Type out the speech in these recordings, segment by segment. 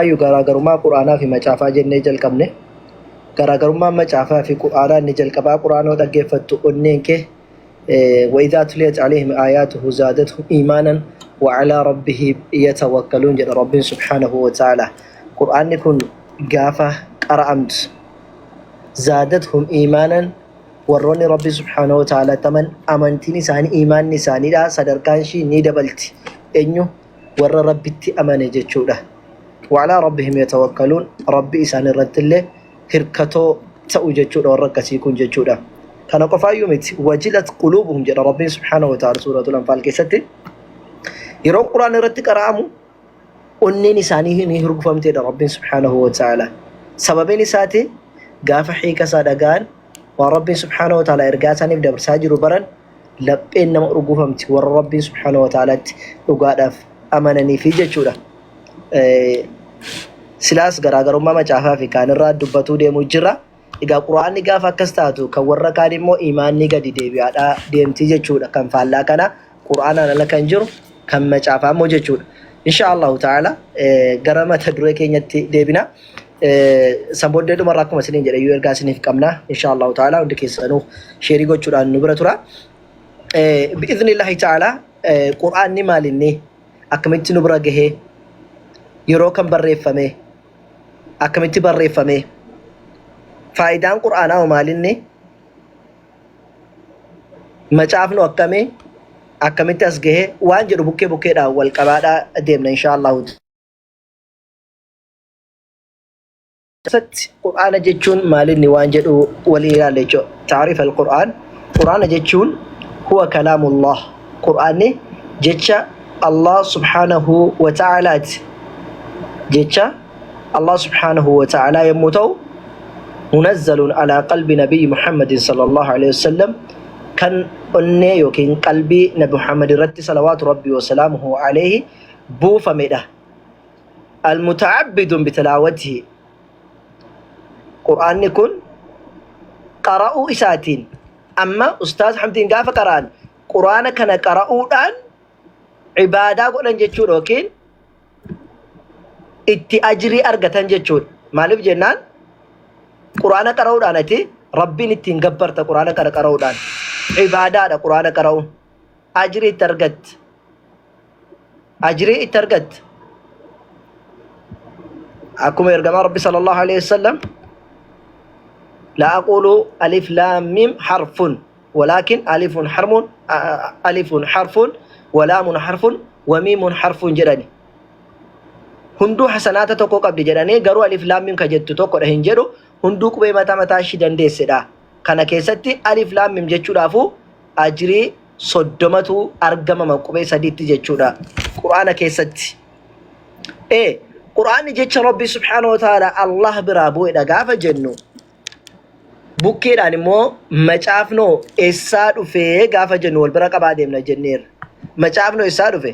Ayyu garaagarummaa Qur'aanaa fi macaafaa jennee jalqabne. Garaagarummaan macaafaa fi Qur'aanaa inni jalqabaa Qur'aana yoo dhaggeeffattu onneen kee وإذا تليت عليهم آياته زادتهم إيمانا وعلى ربهم يتوكلون jedha Rabbiin subhaanahu wa ta'ala. Qur'aanni kun gaafa qara'amtu zaadathum iimaanan warroonni Rabbi subhaanahu wa ta'ala taman amantiin isaanii iimaanni isaaniidha sadarkaan ishii ni dabalti. Eenyu warra Rabbitti amane jechuudha. Wa'alaa rabbihim yatawakkaluun Rabbi isaan irratti illee hirkatoo ta'u jechuudha warra akkasii kun jechuudha. Kana qofaayyuu miti wajilat quluubuhum jedha Rabbiin subhaanahu wa ta'ala suuratul Anfaal keessatti. Yeroo Qur'aan irratti qara'amu onneen isaanii ni hurgufamteedha Rabbiin subhaanahu wa ta'ala. Sababiin isaati gaafa hiika isaa dhaga'an waan Rabbiin subhaanahu wa ta'ala ergaa isaaniif dabarsaa jiru baran lapheen nama urgufamti warra Rabbiin subhaanahu wa ta'alaatti dhugaadhaaf amananiifi jechuudha. Silaas garaagarummaa macaafaa fi kaanirraa dubbatuu deemuu jirra. Egaa Qur'aanni gaafa akkas taatu kan warra kaan immoo imaanni gadi deebi'aadhaa deemti jechuudha. Kan faallaa kana Qur'aanaan ala kan jiru kan macaafaa immoo jechuudha. Insha Allahu ta'ala gara mata duree keenyatti deebina. San booddee dhumarra akkuma isiniin jedhe iyyuu ergaa isiniif qabna. Insha Allahu ta'ala hundi keessanuu sheerii gochuudhaan nu bira tura. Bi'idhnillahi ta'ala Qur'aanni maalinni akkamitti nu bira gahee yeroo kam barreeffame akkamitti barreeffame faayidaan Qur'aanaa hoo maalinni macaafnu akkamii akkamitti as gahee waan jedhu bukkee bukkeedhaan wal qabaadhaa deemna insha Allahu keessatti Qur'aana jechuun maalinni waan jedhu walii ilaalla jechuudha. Taariif al-Qur'aan Qur'aana jechuun huwa kalaamullah Qur'aanni jecha Allah subhaanahu wa ta'alaati. Jecha Allah subhaanahu wa ta'alaa yommuu ta'u munazzalun alaa qalbi nabiyyi Muhammadin sallallahu alaihi wasallam kan onnee yookiin qalbii Nabi Muhammad irratti salawaatu rabbii wa salaamuhu alaihi buufamedha. Al-muta'abbidun bitilaawatihi Qur'aanni kun qara'uu isaatiin amma Ustaaz Hamdiin gaafa qara'an Qur'aana kana qara'uudhaan ibaadaa godhan jechuudha yookiin itti ajrii argatan jechuudha. Maaliif jennaan Qur'aana qara'uudhaan ati Rabbiin ittiin gabbarta Qur'aana kana qara'uudhaan. Ibaadaadha Qur'aana qara'uun. Ajrii itti argatta. Ajrii itti argatta. Akkuma ergamaa Rabbi sallallahu alaihi wasallam laa aqulu alif laam mim harfun walaakin alifun harmun alifun harfun walaamun harfun wamiimun harfun jedhani. Hunduu hasanaata tokko qabdi jedhanii garuu alif laam mim ka jettu tokkodha hin jedhu hunduu qubee mataa mataa ishii dandeessedha. Kana keessatti alif laam mim jechuudhaafuu ajrii 30tu argamama qubee sadiitti jechuudha qur'aana keessatti. E Qur'aanni jecha Rabbi subhaanahu wa ta'ala Allah biraa bu'edha gaafa jennu bukkeedhaan immoo macaafnoo eessaa dhufee gaafa jennu wal bira qabaa deemna jenneerra. Macaafnoo eessaa dhufe?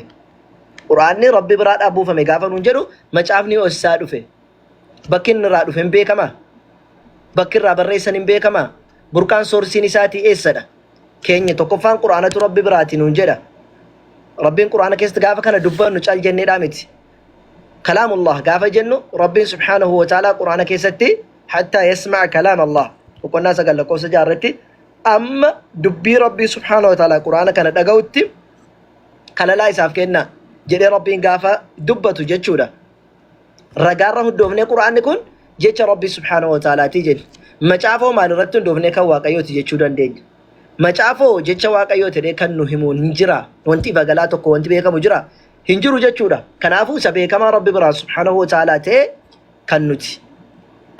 Qur'aanni Rabbi biraadhaa buufame gaafa nuun jedhu macaafni eessaa dhufe? Bakki inni irraa dhufe hin beekamaa? Bakki irraa barreessan hin beekamaa? Burqaan soorsiin isaatii eessadha? Keenya tokkoffaan Qur'aanatu Rabbi biraati nuun jedha. Rabbiin Qur'aana keessatti gaafa kana dubbannu cal jenneedhaa miti. Kalaamullah gaafa jennu Rabbiin subhaanahu wa ta'aalaa Qur'aana keessatti hattaa yasma'a kalaam Allah boqonnaa 9 lakkoofsa 6 irratti amma dubbii Rabbii subhaanahu wa ta'aalaa Qur'aana kana dhaga'utti kalalaa isaaf kenna jedhee Rabbiin gaafa dubbatu jechuudha. Ragaarra hundoofnee Qur'aanni kun jecha Rabbii subhaanahu wa ta'aalaatii jenna. Macaafoo maal irratti hundoofnee kan Waaqayyooti jechuu dandeenya? Macaafoo jecha Waaqayyoo ta'ee kan nu himuun hin jira. Wanti ifa galaa tokko wanti beekamu jira. Hin jiru jechuudha. Kanaafuu isa beekamaa Rabbi biraa subhaanahu wa ta'aalaa ta'e kan nuti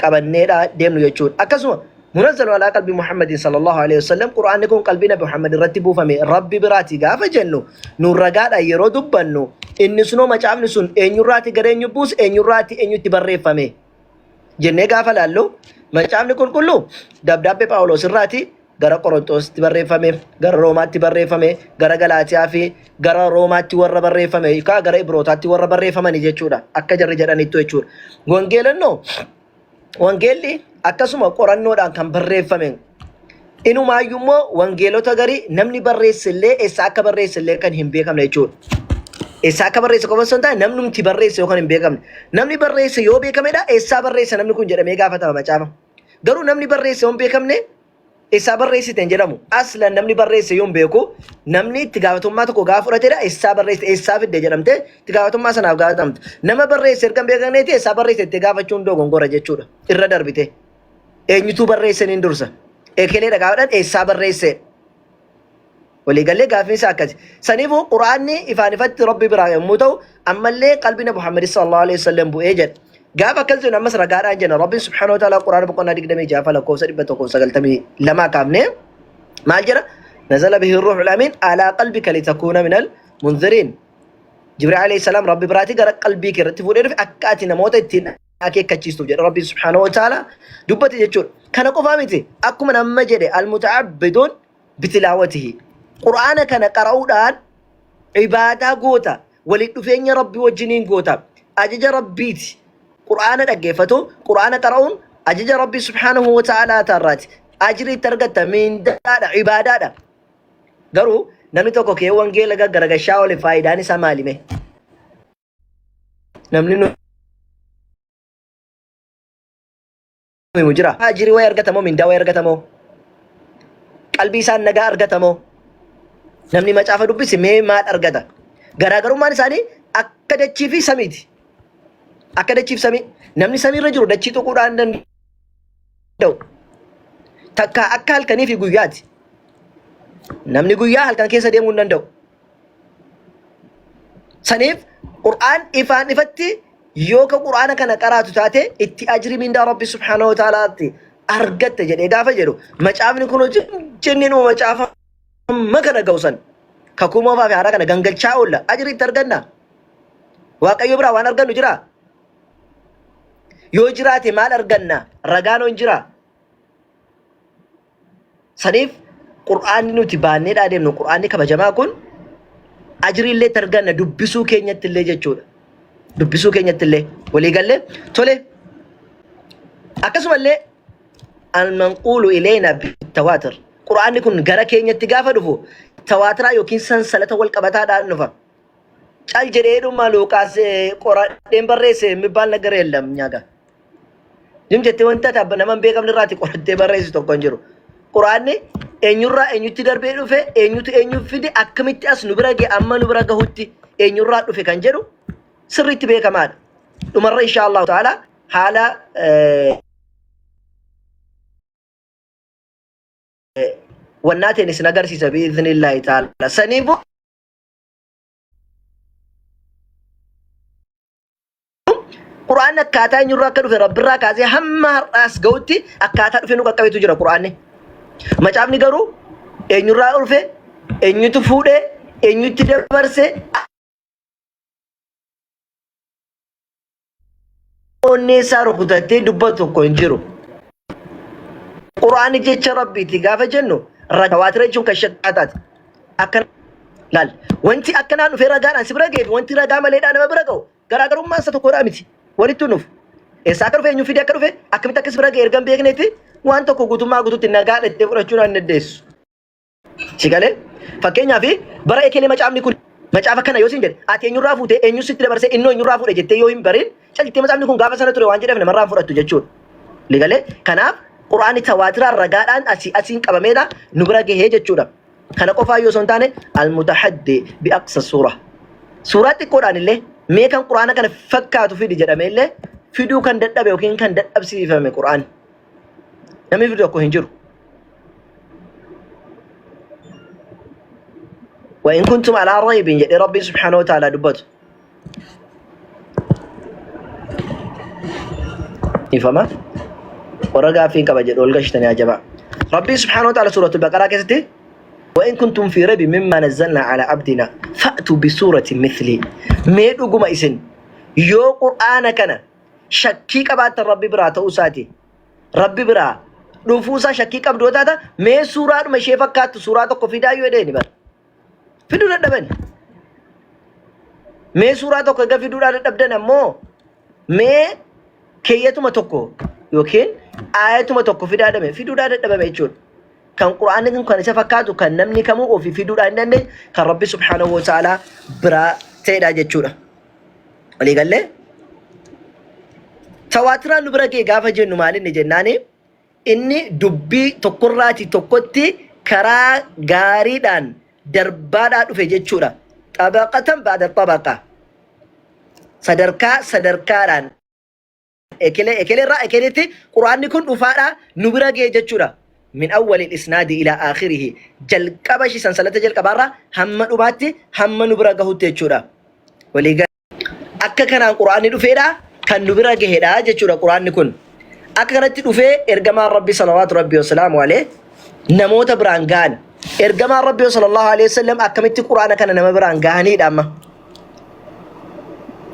qabanneedha deemnu jechuudha. Akkasuma munazzalu alaa qalbii Muhammadin sallallahu alaihi wasallam Qur'aanni kun qalbii Nabi Muhammad irratti buufame Rabbi biraati gaafa jennu nu ragaadha yeroo dubbannu inni sunoo macaafni sun eenyurraati gara eenyu buuse eenyurraati eenyutti barreeffame jennee gaafa laallu macaafni qulqulluu dabdaabbee Phaawulos irraati gara Qorontoositti barreeffame, gara Roomaatti barreeffame, gara Galaatiyaa fi gara Roomaatti warra barreeffame yookaan gara Ibrootaatti warra barreeffamani jechuudha. Akka jarri jedhanittu jechuudha. Wangeelannoo Wangeelli akkasuma qorannoodhaan kan barreeffame. Inumaayyuu immoo wangeelota garii namni barreesse illee eessa akka barreesse illee kan hin beekamne jechuudha. Eessaa akka barreesse qofa osoo hin taane namnumti barreesse yookaan hin beekamne. Namni barreesse yoo beekamedha eessaa barreesse namni kun jedhamee gaafatama macaafa. Garuu namni barreesse yoo hin beekamne eessaa barreessite hin jedhamu. Aslan namni barreesse yoo hin beeku namni itti gaafatamummaa tokko gaafa fudhatedha eessaa barreesse eessaa fidde jedhamte itti gaafatamummaa sanaaf gaafatamte. Nama barreesse erga hin beekamneeti eessaa barreesse itti gaafachuun dogongora jechuudha. Irra darbite. Eenyutu barreesse niin dursa. Ekeleedha gaafadhan eessaa barreesse. Waliigallee gaaffiin isaa akkasi. Saniifuu Qur'aanni ifaan ifatti Rabbi biraa yommuu ta'u ammallee qalbii Nabi Muhammad sallallahu alaihi wasallam bu'ee jedha. Gaafa akkas jennu ammas ragaadhaan jenna. Rabbiin subhaanahu wa ta'ala Qur'aana boqonnaa 26 lakkoofsa 192 kaafnee maal jedha? Nazala bihi ruuhul amiin alaa qalbika litakuuna minal munziriin. Jibriil alayhi salaam Rabbi biraatii gara qalbii kee irratti fuudhee dhufe akka ati namoota ittiin akeekkachiistuuf jedha Rabbiin subhaanahu wa ta'ala dubbate jechuudha. Kana qofaa miti akkuma nama jedhe almuta'abbiduun bitilaawatihi. Qur'aana kana qara'uudhaan ibaadaa goota, walitti dhufeenya Rabbii wajjiniin goota, ajaja Rabbiiti. Qur'aana dhaggeeffatu, Qur'aana qara'uun ajaja Rabbii subhaanahu wa ta'ala taarraati. Ajrii itti argatta, mindaadha, ibaadaadha. Garuu namni tokko kee wangeela gaggaragashaa oole faayidaan isaa maali mee? Namni nu himu jira. Ajirii wayii argatamoo mindaa wayii argatamoo? Qalbii isaan nagaa argatamoo? Namni macaafa dubbise mee maal argata? Garaagarummaan isaanii akka dachii fi samiiti. Akka dachii fi samii. Namni samiirra jiru dachii tuquudhaan hin danda'u. Takka akka halkanii fi guyyaati. Namni guyyaa halkan keessa deemuu hin danda'u. Saniif Qur'aan ifaan ifatti yoo ka Qur'aana kana qaraatu taate itti ajrii mindaa Rabbi subhaanahu wa ta'alaatti argatta jedhee gaafa jedhu macaafni kun hojii jennee numa macaafa amma kana ga'u san kakuu moofaa fi haaraa kana gangalchaa oolla ajrii itti arganna. Waaqayyo biraa waan argannu jira. Yoo jiraate maal arganna? Ragaan hoo hin jiraa? Saniif Qur'aanni nuti baannee deemnu Qur'aanni kabajamaa kun ajrii illee itti arganna dubbisuu keenyatti illee jechuudha. Dubbisuu keenyatti illee walii gallee tole akkasumallee almanquulu ileena bitawaatir Qur'aanni kun gara keenyatti gaafa dhufu tawaatiraa yookiin sansalata wal qabataadhaan dhufa. Cal jedheedhuma Luuqaas qoradheen barreesse የሚባል ነገር የለም እኛ ጋር Jim jettee wanta ati nama hin beekamne irraati qorattee barreessu tokko hin jiru. Quraanni eenyurraa eenyutti darbee dhufe, eenyutu eenyuuf fide, akkamitti as nu bira gahe, amma nu bira gahutti eenyurraa dhufe kan jedhu sirriitti beekamaadha. Dhumarra insha Allahu ta'ala haala wannaa ta'een isin agarsiisa bi'iznillaahi ta'ala. Saniifuu Qur'aanni akkaataa eenyurraa akka dhufe Rabbirraa kaasee hamma har'aas gahutti akkaataa dhufe nu qaqqabetu jira Qur'aanni. Macaafni garuu eenyurraa dhufe, eenyutu fuudhe, eenyutti dabarse, onnee isaa rukutattee dubbatu tokko hin jiru. Qur'aanni jecha Rabbiiti gaafa jennu tawaatira jechuun kan shakkaataati. Akkana laal wanti akkanaan dhufee ragaadhaan si bira ga'e fi wanti ragaa maleedhaan nama bira ga'u garaagarummaan isa tokkodhaa miti. Walitti nuuf. Eessaa akka dhufe eenyu fide akka dhufe akkamitti akka si bira ga'e erga hin beeknetti waan tokko guutummaa guutuutti nagaadha itti fudhachuu hin dandeessu. Si galee? Fakkeenyaaf bara ekelee macaafni kun macaafa kana yoo siin jedhe ati eenyurraa fuute eenyu sitti dabarsee innoo eenyurraa fuudhe jettee yoo hin barin callittee macaafni kun gaafa sana ture waan jedheef namarraa hin fudhattu jechuudha. Li galee? Kanaaf Qur'aanni tawaatiraan ragaadhaan asii asiin qabameedha nu bira gahee jechuudha. Kana qofaa yoo osoo hin taane al-mutahaddi bi aqsa suura. Suuraa xiqqoodhaan illee mee kan Qur'aana kana fakkaatu fidi jedhamee illee fiduu kan dadhabe yookiin kan dadhabsiifame Qur'aanni. Namni fidu tokko hin jiru. Wa in kuntum alaa raybin jedhee Rabbiin subhaanahu wa ta'ala dubbatu. Ifama. Warra gaaffii hin qaba jedhu ol gashtanii ajabaa. Rabbiin subhaanahu wa ta'ala suuratul Baqaraa keessatti wa in kuntum fi raybin mimma nazzalna ala abdina fa'tu bi suuratin mithli. Mee dhuguma isin yoo Qur'aana kana shakkii qabaattan Rabbi biraa ta'uu isaati Rabbi biraa dhufuu isaa shakkii qabdu yoo taata mee suuraadhuma ishee fakkaattu suuraa tokko fidaa yoo jedheeni bara. Fiduu dadhabani. Mee suuraa tokko egaa fiduudhaa dadhabdan ammoo mee keeyyatuma tokko yookiin aayatuma tokko fidaa dhame fiduudhaa dadhabame jechuudha. Kan Qur'aanni kun kan isa fakkaatu kan namni kamuu ofii fiduudhaan hin dandeenye kan Rabbi subhaanahu wa ta'aalaa biraa ta'edha jechuudha. Walii gallee? Tawaatiraan nu bira ga'e gaafa jennu maal inni jennaani? Inni dubbii tokkorraati tokkotti karaa gaariidhaan darbaadhaa dhufe jechuudha. Xabaqatan ba'da xabaqa. Sadarkaa sadarkaadhaan Ekelee ekeleerraa ekeleetti Qur'aanni kun dhufaadha nu bira ga'e jechuudha. Min awwalil isnaadi ilaa aakhirihi jalqaba ishii sansalata jalqabaarraa hamma dhumaatti hamma nu bira gahutti jechuudha. Walii akka kanaan Qur'aanni dhufeedha kan nu bira gahedha jechuudha Qur'aanni kun. Akka kanatti dhufee ergamaan Rabbi salawaatu Rabbi wasalaamu alayhi namoota biraan gahan. Ergamaan Rabbi sallallahu alayhi wasallam akkamitti Qur'aana kana nama biraan gahaniidha amma.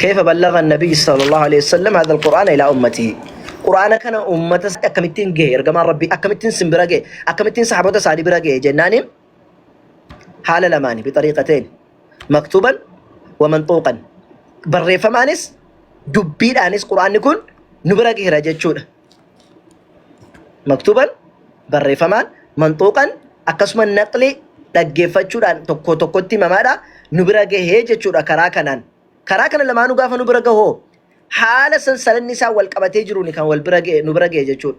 كيف بلغ النبي صلى الله عليه وسلم هذا القرآن إلى أمته قرآن كان أمة أكمتين جه إرجمان ربي أكمتين سنبرا جه أكمتين صحابة سعدي برا جه جناني حال لماني بطريقتين مكتوبا ومنطوقا بريفمانس دبير أنس قرآن يكون نبرا جه رجع Maktuuban, barreeffamaan, manxuuqan, akkasuma naqli dhaggeeffachuudhaan tokko tokkotti himamaadha nu bira gahee jechuudha karaa kanaan. Karaa kana lamaanuu gaafa nu bira gahu haala sansalanni isaa wal qabatee jiruun kan wal bira gahe nu bira gahe jechuudha.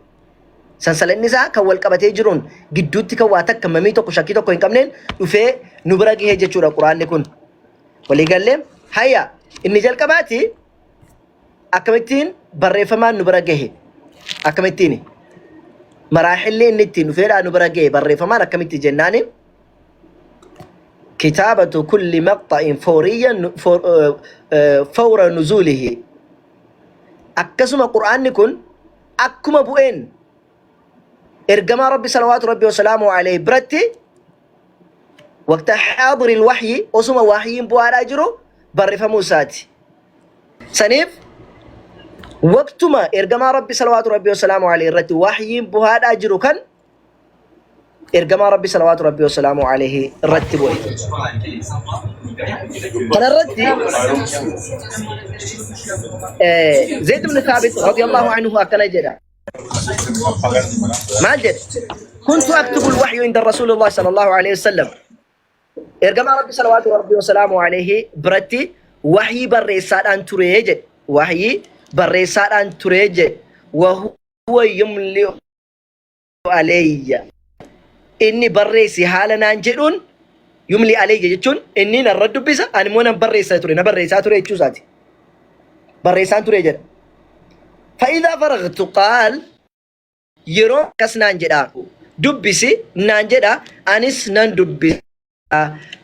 Sansalanni isaa kan wal qabatee jiruun gidduutti kan waa takka mamii tokko shakkii tokko hin qabneen dhufee nu bira gahee jechuudha quraanni kun. Walii gallee hayya inni jalqabaati Akkamittiin barreeffamaan nu bira gahe? Akkamittiin? Maraaxilli inni ittiin dhufeedhaa nu bira gahe barreeffamaan akkamitti jennaani? Kitaabatu kulli maqxa'in fawriyyan fawra nuzuulihi. Akkasuma Qur'aanni kun akkuma bu'een ergamaa Rabbi salawaatu Rabbi wasalaamu alayhi biratti waqta xaadiril waxyi osuma waxyiin bu'aadhaa jiru barreeffamuu isaati. Saniif waqtuma ergamaa Rabbi salawaatu Rabbi wasalaamu alayhi irratti wahyiin buhaadhaa jiru kan ergamaa Rabbi salawaatu Rabbi wasalaamu alayhi irratti bu'e. Kana irratti Zayd ibn Thaabit radiyallahu anhu akkana jedha. Maal jedhe? Kuntu aktubu al-wahyu inda Rasulullah sallallahu alayhi wasallam. Ergamaa Rabbi salawaatu Rabbi wasalaamu alayhi biratti wahyii barreessaadhaan turee jedhe. Wahyii barreessaadhaan turee jedhe. Wahuwa yumli alayya. Inni barreessi haala naan jedhuun yumli alayya jechuun inni narra dubbisa ani immoo nan barreessa ture na barreessaa ture jechuu isaati. Barreessaan ture jedha. Fa'idaa faragtu qaal Yeroo akkas naan jedha, Dubbisi naan jedha, anis nan dubbisa.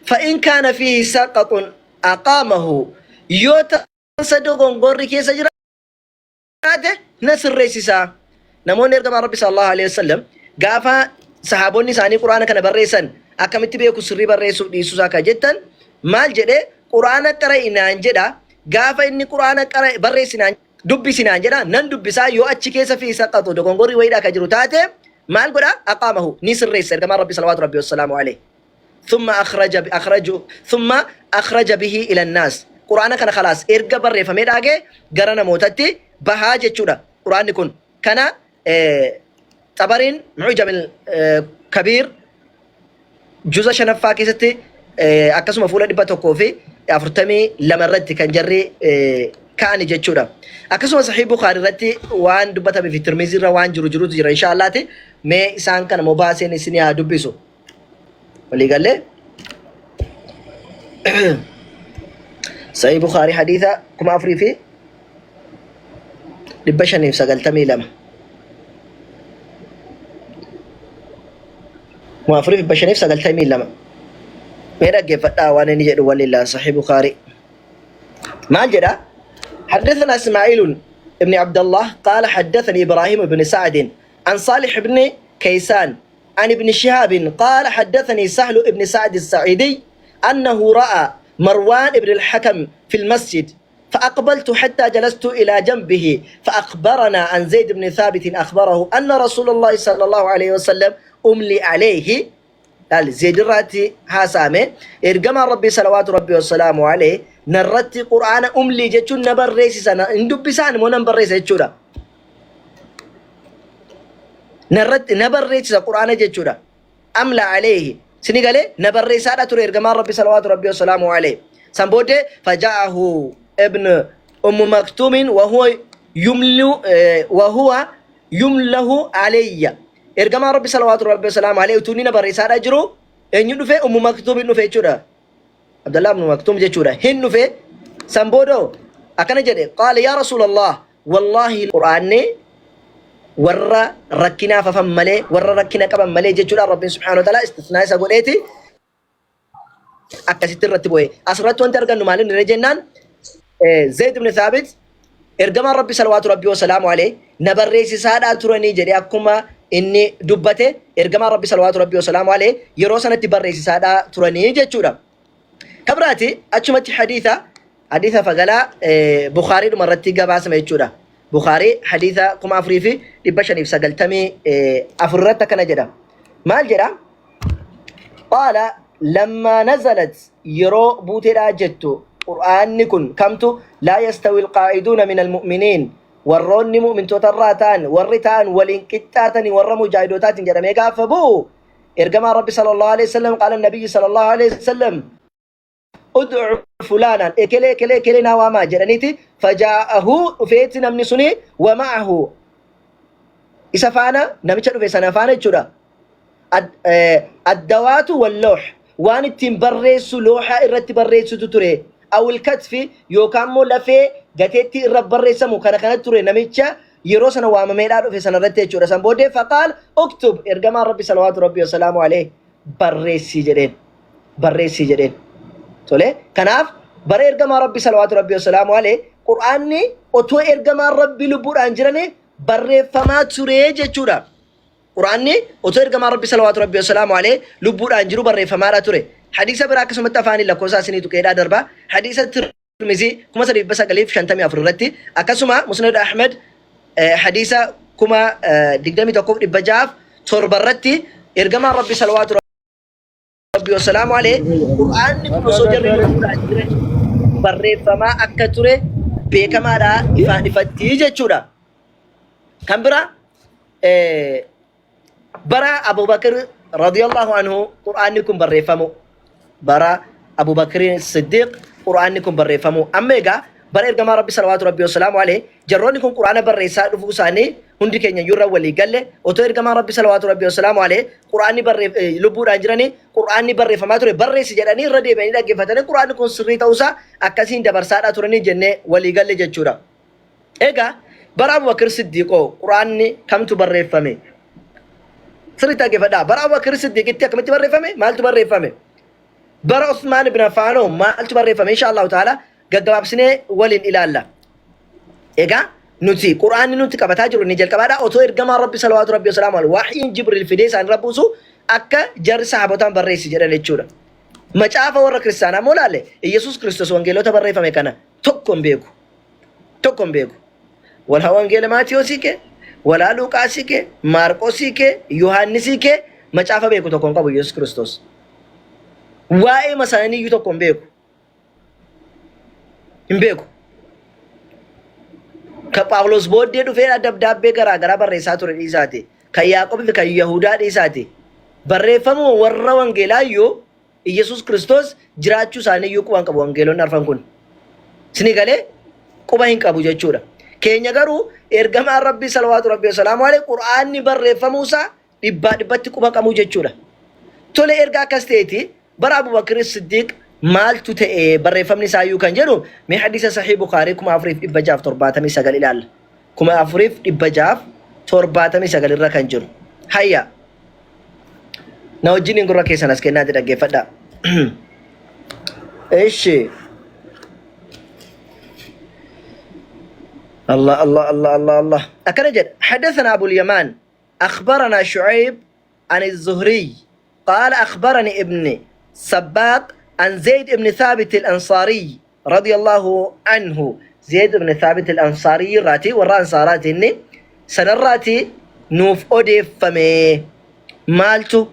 Fa'in kaana fiihi saqaxun aqaamahu, yoo tasa dogongorri keessa jiraate na sirreessisa. Namoonni ergamaa Rabbi sallallahu alaihi wasallam gaafa sahaabonni isaanii Qur'aana kana barreessan akkamitti beeku sirrii barreessuuf dhiisuusaa kan jettan maal jedhe Qur'aana qara'i naan jedha gaafa inni Qur'aana qara'i barreessi naan dubbisi naan jedha nan dubbisaa yoo achi keessa fi saqaxu dogongorri wayiidha ka jiru taate maal godha aqaamahu ni sirreessa ergamaan rabbi salawaatu rabbi wassalaamu alayhi thumma akhraja akhraju thumma akhraja bihi ila annaas qur'aana kana khalaas erga barreeffamee dhaage gara namootatti bahaa jechuudha qur'aanni kun kana xabariin mu'jam kabiir Juza shanaffaa keessatti akkasuma fuula 142 irratti kan jarri ka'ani jechuudha. Akkasuma Sahih Bukhari irratti waan dubbatame fi Tirmizii irra waan jiru jirutu jira insha Allaati. Mee isaan kana moo baaseen isin haa dubbisu. Walii gallee. Sahih Bukhari hadiisa 4592. 4592 Mee dhaggeeffadhaa waan inni jedhu walillah sahih Bukhari. Maal jedha? حدثنا إسماعيل بن عبد الله قال حدثني إبراهيم بن سعد عن صالح بن كيسان عن ابن شهاب قال حدثني سهل بن سعد السعيدي أنه رأى مروان بن الحكم في المسجد فأقبلت حتى جلست إلى جنبه فأخبرنا عن زيد بن ثابت أخبره أن رسول الله صلى الله عليه وسلم أملي عليه قال زيد الراتي هاسامه إرجما ربي صلوات ربي والسلام عليه نرتي قرآن أملي جتشون نبريسي سنة اندبسان مو نبريسي جتشودا نرتي نبريسي قرآن جتشودا Amla alayhi. Sini galee na barreessaadha ture ergamaan Rabbi salawaatu Rabbi wasalaamu alayhi. San booddee faja'ahu ibn Ummu Maktuumin wahuwa yumlu wahuwa yumlahu alayya. Ergamaan Rabbi salawaatu Rabbi wasalaamu alayhi utuu inni na barreessaadha jiru eenyu dhufe? Ummu Maktuumin dhufe jechuudha. Abdallah ibn Maktuum jechuudha. Hin dhufe san booda akkana jedhe, qaala yaa Rasuulallah wallaahi Qur'aanni warra rakkinaaf hafan malee, warra rakkina qaban malee jechuudhaan Rabbiin subhaanahu wa ta'ala istisnaa isa godheeti akkasitti irratti bu'e. Asirratti wanti argannu maal inni jennaan, Zayd ibn Thaabit ergamaan Rabbi salawaatu Rabbi wasalaamu alayhi na barreessisaadhaa turanii jedhee akkuma inni dubbate, ergamaan Rabbi salawaatu Rabbi wasalaamu alayhi yeroo sanatti barreessisaadhaa turanii jechuudha. Kabiraati achumatti hadiisa fagalaa Bukhaariidhuma irratti gabaasame jechuudha. Bukhaarii hadiisa 4594 irratti akkana jedha. Maal jedha? Qaala lammaa nazalat, yeroo buuteedhaa jettu Qur'aanni kun kamtu, laa yastawi alqaa'iduuna min almu'miniin, warroonni mu'mintoota irraa ta'an warri ta'an waliin qixxaatanii warra mujaahidootaatiin jedhamee gaafa bu'u, ergamaan Rabbi sallallahu alaihi wasallam, qaala nabiyyi sallallahu alaihi wasallam ud'u fulaanan, ekelee ekelee ekelee naa waamaa jedhaniiti, fajaa'ahu dhufeeti namni suni, wa ma'ahu isa faana, namicha dhufe sana faana jechuudha, addawaatu wallooh, waan ittiin barreessu looha irratti barreessutu ture, awil katfi yookaan immoo lafee gateettii irra barreessamu kana kanatti ture namicha yeroo sana waamameedhaa dhufe sana irratti jechuudha. San booddee faqaal uktub, ergamaan Rabbi salawaatu Rabbi wasalaamu alayhi barreessii jedheen, barreessii jedheen. Tole, kanaaf bara ergamaa Rabbi salawaatu Rabbi wasalaamu alayhi Qur'aanni otoo ergamaan Rabbi lubbuudhaan jiranii barreeffamaa ture jechuudha. Qur'aanni otoo ergamaan Rabbi salawaatu Rabbi wasalaamu alayhi lubbuudhaan jiru barreeffamaadha ture. Hadiisa biraa akkasumatti afaanii lakkoofsa isinii tuqeedhaa darba. Hadiisa Tirmizii 3954 irratti, akkasuma Musnad Ahmed hadiisa 21607 irratti, ergamaan Rabbi salawaatu Rabbi wasalaamu alayhi Qur'aanni kun osoo jarri lubbuudhaan jiran barreeffamaa akka ture beekamaadha ifaan ifatti jechuudha. Kan biraa bara Abubakar radiyallahu anhu Qur'aanni kun barreeffamu, bara Abubakar Siddiq Qur'aanni kun barreeffamu. Amma egaa bara ergamaa Rabbi salawaatu Rabbi wasalaamu alayhi jarroonni kun Qur'aana barreessaa dhufuu isaanii hundi keenya iyyuu irra walii galle. Otoo ergamaan Rabbi salawaatu Rabbi wasalaamu alayhi Qur'aanni lubbuudhaan jiranii Qur'aanni barreeffamaa ture, barreessi jedhanii irra deebi'anii dhaggeeffatanii Qur'aanni kun sirrii ta'uusaa akkasiin dabarsaadhaa turanii jennee walii galle jechuudha. Egaa bara Abubakar Siddiiqoo Qur'aanni kamtu barreeffame? Sirriitti dhaggeeffadhaa. Bara Abubakar Siddiiqitti akkamitti barreeffame? Maaltu barreeffame? Bara Usmaan ibn Affaanoo maaltu barreeffame? Insha Allahu ta'ala gaggabaabsinee waliin ilaalla. Egaa nuti Qur'aanni nuti qabataa jiru inni jalqabaadha. Otoo ergamaan Rabbi salawaatu Rabbi wasalaamu alaihi wahyiin Jibriil fidee isaan irra buusu akka jarri sahaabotaan barreessi jedhan jechuudha. Macaafa warra kiristaanaa immoo ilaalle, Iyyasuus Kiristoos wangeelota barreeffame kana tokko hin beeku. Tokko hin beeku. Walaa wangeela Maatiyoosii kee, walaa Luuqaasii kee, Maarqosii kee, Yohaannisii kee macaafa beeku tokko hin qabu Iyyasuus Kiristoos. Waa'ee masaanii iyyuu tokko hin beeku. Hin beeku. Ka Phaawulos booddee dhufee dabdaabbee garaa garaa barreessaa ture dhiisaati. Kan Yaaqoobii fi kan Yahudaa dhiisaati. Barreeffamuma warra wangeelaa iyyuu Iyyasuus Kiristoos jiraachuu isaanii iyyuu quba hin qabu wangeelonni arfan kun. Isinii galee quba hin qabu jechuudha. Keenya garuu ergamaan Rabbii salawaatu Rabbii wasalaamu alayhi Qur'aanni barreeffamuu isaa dhibbaa dhibbatti quba qabuu jechuudha. Tole, erga akkas ta'eeti bara Abubakir Siddiiq maaltu ta'e barreeffamni isaa iyyuu kan jedhu, mee hadiisa Sahih Bukaarii 4679 ilaalla. 4679 irra kan jiru. Hayya. Na wajjin gurra keessan as kennaati dhaggeeffadhaa. Ishi. Allah Allah Allah Allah Allah. Akkana jedha. حدثنا أبو اليمان أخبرنا شعيب عن الزهري قال أخبرني ابن سباق عن زيد بن ثابت الأنصاري رضي الله عنه، زيد بن ثابت الأنصاري راتي ورا أنصارات إني سنراتي نوف أوديفمي مالتو،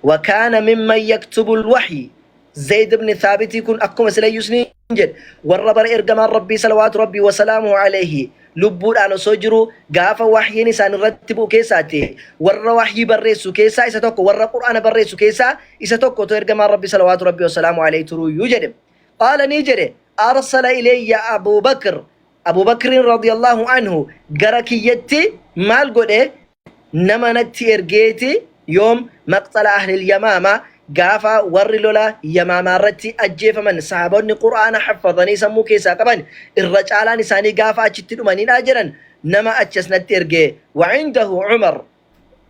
وكان ممن يكتب الوحي. زيد بن ثابت يكون أكما سليسني جد ورا بر إرجمان ربي صلوات ربي وسلامه عليه. lubbuudhaan osoo jiruu gaafa wahyiin isaan irratti bu'u keessaatti warra wahyii barreessu keessaa isa tokko, warra Qur'aana barreessu keessaa isa tokko otoo ergamaan Rabbi salawaatu Rabbi wasalaamu alayhi turuuyyuu jedhe. Qaala ni jedhe, arsala ilayya Abu Bakr, Abu Bakriin radiyallahu anhu gara kiyyatti maal godhe? Nama natti ergeeti. Yoom? Maqxala ahlil yamaama, gaafa warri lola yamaamaa irratti ajjeefaman, sahaabonni qur'aana haffazanii sammuu keessaa qaban irra caalaan isaanii gaafa achitti dhumanidha jedhan. Nama achi as natti erge. Wa indahu Umar,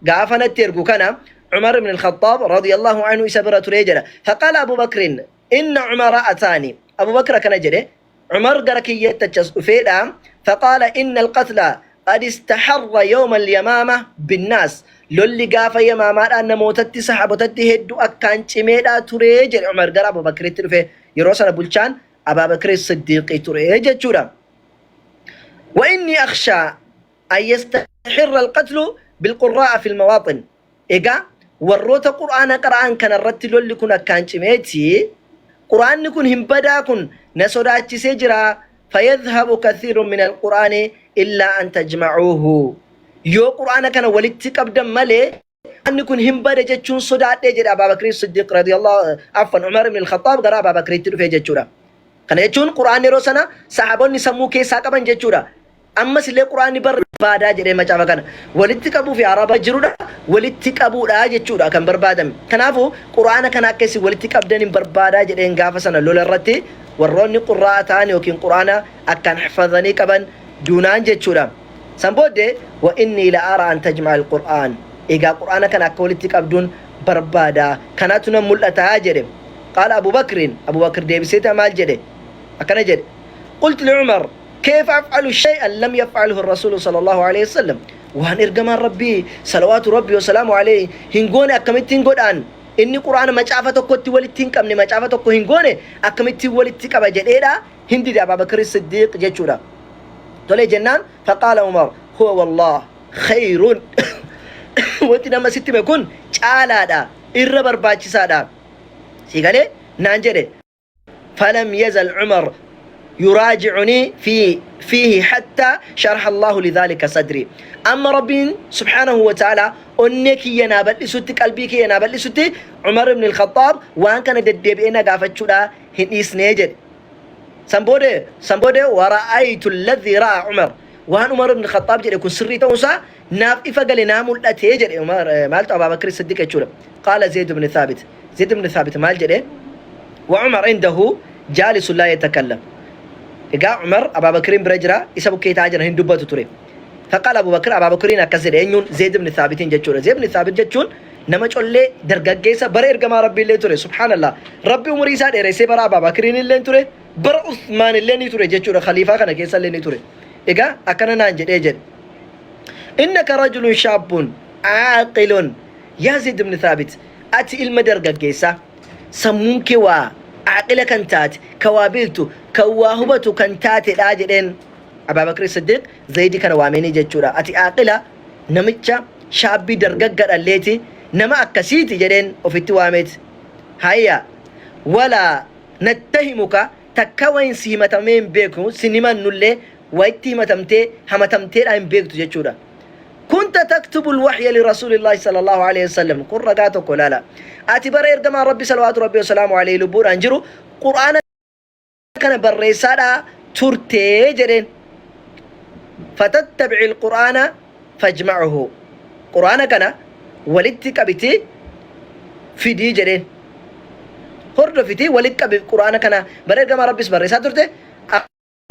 gaafa natti ergu kana Umar ibn al-Khattab radiyallahu anhu isa bira ture jedha. Faqaala Abu Bakrin inna Umara ataani, Abu Bakr akkana jedhe, Umar gara kiyyatti achi as dhufeedha. Faqaala inna alqatla qad istaharra yawma alyamaama binnaas. Lolli gaafa yamaamaadhaan namootatti sahaabotatti hedduu akkaan cimeedha ture jedhe. Umar gara Abu Bakritti dhufe. Yeroo sana bulchaan Abaa Bakri Siddiiqii ture jechuudha. Wa inni akhshaa an yastahirra alqatlu bilqurraa'a fil mawaaxin. Egaa warroota Qur'aana qara'an kana irratti lolli kun akkaan cimeeti, Qur'aanni kun hin badaa kun na sodaachisee jira, fayadhhabu kathiirun min alqur'aani illaa an tajma'uuhu. Yoo Qur'aana kana walitti qabdan malee Qur'aanni kun hin bada jechuun sodaadhee jedhe. Abaa Bakrii Siddiq radiyallahu afwan, Umar ibn al-Khattaab gara Abaa Bakriitti dhufee jechuudha. Kana jechuun Qur'aanni yeroo sana sahaabonni sammuu keessaa qaban jechuudha. Ammas illee Qur'aanni barbaadaa jedhee macaafa kana walitti qabuu fi araba jirudha walitti qabuudha jechuudha kan barbaadame. Kanaafuu Qur'aana kana akka isin walitti qabdan hin barbaadaa jedheen gaafa sana lola irratti warroonni qurraa'a ta'an yookiin Qur'aana akkaan hafazanii qaban duunaan jechuudha. San booddee wa innii la ara an tajma'a al-Qur'aan, egaa Qur'aana kana akka walitti qabduun barbaada, kanatu nan mul'ata jedhe. Qaala Abu Bakrin, Abu Bakr deebiseeta maal jedhe? Akkana jedhe, qultu li Umar kayfa af'alu shay'an lam yaf'alhu ar-rasuulu sallallahu alayhi wasallam, waan ergamaan Rabbii salawaatu Rabbii wasalaamu alayhi hin goone akkamittiin godhaan? Inni Qur'aana macaafa tokkotti walitti hin qabne, macaafa tokko hin goone, akkamittiin walitti qaba jedheedha hin dide Abaa Bakri Siddiiq jechuudha. Tolee jennaan, faqaala Umar huwa wallah khayrun, wanti nama sitti hime kun caalaadha, irra barbaachisaadha, si galee naan jedhe. Falam yazal Umar yuraajicunii fi fiihi hattaa sharaha Allahu lidhaalika sadrii, amma Rabbiin subhaanahu wa ta'aalaa onnee kiyya naa bal'isutti, qalbii kiyya naa bal'isutti, Umar ibn al-Khattaab waan kana deddeebi'ee na gaafachuudha hin dhiisnee jedhe. San boode wara'aytu alladhi ra'a Umar, waan Umar ibn Khattaab jedhe kun sirrii ta'uunsaa naaf ifa gale, naa mul'ate jedhe Umar, maaltu, Abaa Bakr Siddiq jechuudha. Qaala Zayd ibn Thabit, Zayd ibn Thabit maal jedhe? Wa Umar indahu jaalisun laa yatakallam. Egaa Umar Abaa Bakriin bira jira, isa bukkee taa'aa jira, hin dubbatu ture. Faqaala Abu Bakr, Abaa Bakriin akkas jedhe. Eenyuun? Zayd ibn Thabitiin jechuudha. Zayd ibn Thabit jechuun nama collee dargaggeessa bara ergamaa Rabbii illee ture. Subhaanallah, Rabbi umurii isaa dheeressee bara Abaa Bakriin illee ture, bara Usmaan illee ni ture jechuudha, khaliifaa kana keessa illee ni ture. Egaa akkana naan jedhee jedhe: innaka rajulun shaabbun aaqilun yaa Zayd ibn Thabit, ati ilma dargaggeessaa sammuun kee waa aaqila kan taate, kan waa beektu, kan waa hubatu kan taatedha jedheen. Abaa Bakri Siddiq Zaydi kana waameenii jechuudha. Ati aaqila namicha shaabbii dargaggadhalleeti, nama akkasiiti jedheen ofitti waameet. Hayya, walaa nattahimuka, takka wayin si himatamee hin beeku, sin himannullee, wayitti himatamtee hamatamteedha hin beektu jechuudha. Kunta taktubu alwahya lirasuulillahi sallallahu alaihi wasallam. Kun ragaa tokko ilaala. Ati bara ergamaan Rabbi salawaatu Rabbi wasalaamu alaihi lubbuudhaan jiru Qur'aana kana barreessaadha turtee jedheen. Fatattabi'i alqur'aana fajma'uhu, Qur'aana kana walitti qabiti fidii jedheen. Hordofiti walitti qabi Qur'aana kana, bara ergamaa Rabbis barreessaa turte,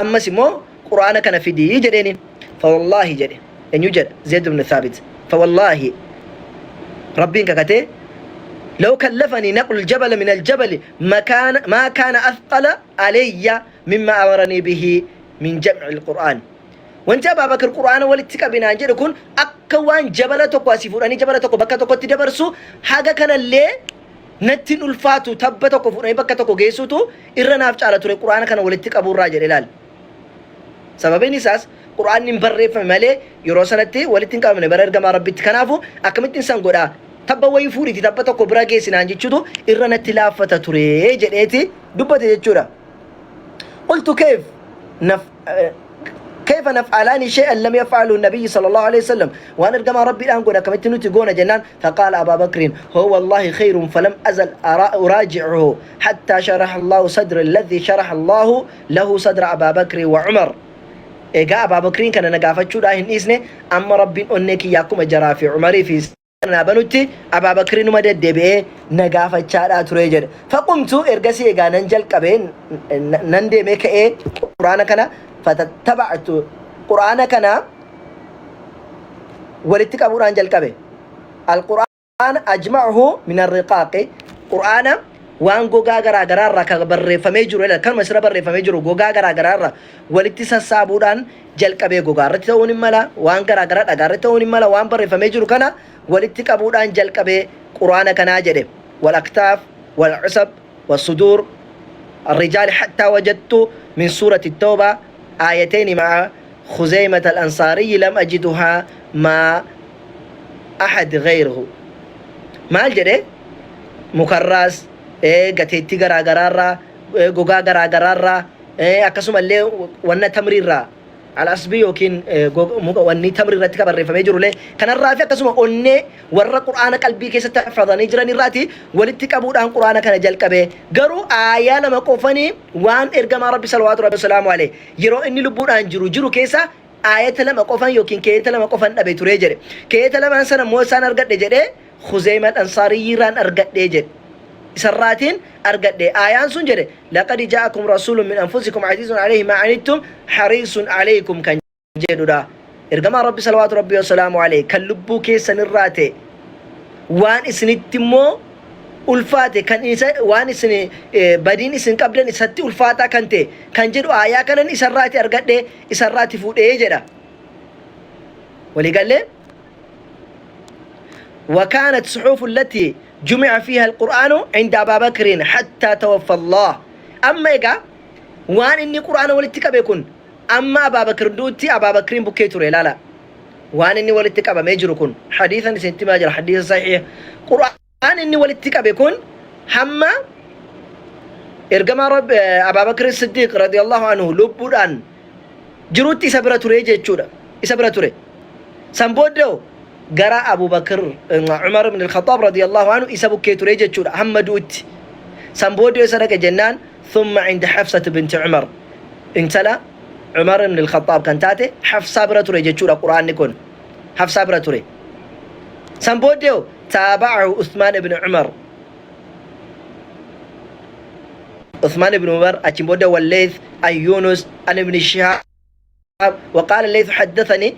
ammas immoo Qur'aana kana fidii jedheeni. Fawallaahi jedhe. Eenyu jedha? Zayd ibn Thaabit. Fawallaahi, Rabbiin kakatee, law kallafanii naqlu aljabala min aljabali makaana maa kaana athqala alayya mimma amaranii bihi min jam'i alqur'aan. Wanti Abaa Bakr Qur'aana walitti qabinaan jedhe kun akka waan jabala tokko asii fuudhanii jabala tokko bakka tokkotti dabarsu haga kanallee natti hin ulfaatu, tabba tokko fuudhanii bakka tokko geessuutu irra naaf caala ture Qur'aana kana walitti qabuurraa jedhe ilaali. Sababiin isaas Qur'aanni hin barreeffame malee yeroo sanatti walitti hin qabamne bara ergamaa Rabbitti. Kanaafuu akkamittiin san godhaa? Tabba wayii fuudhiiti tabba tokko bira geessi naan jechuutu irra natti laaffata ture jedheeti dubbate jechuudha. Qultu kayf naf Kayfa naf'alaani shay'an lam yaf'alu nabiyyi sallallahu alaihi wasallam waan ergamaa rabbiidhaan godhe akkamitti nuti goona jennaan faqaala abaa bakriin huwa wallaahi khayrun falam azal uraaji'uhu hattaa sharaha Allahu sadra alladhi sharaha Allahu lahu sadra abaa bakri wa umar. Egaa abaa bakriin kana na gaafachuudhaa hin dhiisne amma rabbiin onnee kiyya akkuma jaraa fi umarii fi naa banutti Abaa Bakri numa deddeebi'ee na gaafachaadhaa ture jedhe. Faqumtu ergasii egaa nan jalqabee nan deemee ka'ee quraana kana fatattaba'tu quraana kana walitti qabuudhaan jalqabe. Alqur'aan ajma'uhu min arriqaaqi qur'aana waan gogaa garaa garaa irraa kan barreeffamee jiru kanuma isirra barreeffamee jiru gogaa garaa garaa irraa walitti sassaabuudhaan jalqabee gogaa irratti ta'uun hin mala, waan garaa garaa dhagaa irratti ta'uun hin mala, waan barreeffamee jiru kana walitti qabuudhaan jalqabee Qur'aana kanaa jedhe. Wal aktaaf, wal cusab, wal suduur, الرجال حتى وجدت من سورة التوبة آيتين مع خزيمة الأنصاري لم أجدها مع أحد غيره maal jedhe mukarraas gateettii garaa garaarraa gogaa garaa garaarraa Akkasumallee wanna tamriirraa al-asbii yookiin muka wanni tamrii irratti kan barreeffamee jirullee kanarraa fi akkasuma onnee warra qur'aana qalbii keessatti hafazanii jiran irraati walitti qabuudhaan qur'aana kana jalqabe. Garuu aayaa lama qofanii waan ergamaa rabbi salawaatu rabbi salaamu alayhi yeroo inni lubbuudhaan jiru jiru keessa aayata lama qofan yookiin keeyata lama qofan dhabe ture jedhe. Keeyata lamaan sana immoo isaan argadhe jedhee Khuzeyma Ansaariyyiirraan argadhe jedhe. Isarraatiin argadhe. Aayaan sun jedhe laqad ja'akum rasuulun min anfusikum aziizun alayhi maa anittum hariisun alaykum kan jedhudha. Ergamaan Rabbi salawaatu Rabbi wasalaamu alayhi kan lubbuu keessan irraa ta'e waan isinitti immoo ulfaate kan isa waan isin badiin isin qabdan isatti ulfaataa kan ta'e kan jedhu aayaa kanan isarraati argadhe isarraati fuudhee jedha. Walii gallee? وكانت صحف التي جمع فيها القرآن عند أبا بكر حتى توفى الله أما إيقا وان إني قرآن ولتك بيكون أما أبا بكر دوتي أبا بكر بكيتوري لا لا وان إني ولتك أبا ميجر كن حديثا سنتي ماجر حديث صحيح قرآن إني ولتك بيكون حما ergamaa rabbi Abaa Bakr Siddiiq radiyallahu anhu lubbuudhaan jirutti isa bira ture jechuudha. Isa bira ture. San booddee hoo gara Abu Bakr Umar ibn al-Khattab radiyallahu anhu isa bukkee ture jechuudha hamma du'utti. San booddee isa dhaqe jennaan thumma inda Hafsat binti Umar intala Umar ibn al-Khattab kan taate Hafsaa bira ture jechuudha Qur'aanni kun. Hafsaa bira ture. San booddee hoo taaba'ahu Uthmaan ibn Umar Uthmaan ibn Umar achiin booda walleeth an Yunus an ibn Shihaab وقال الليث حدثني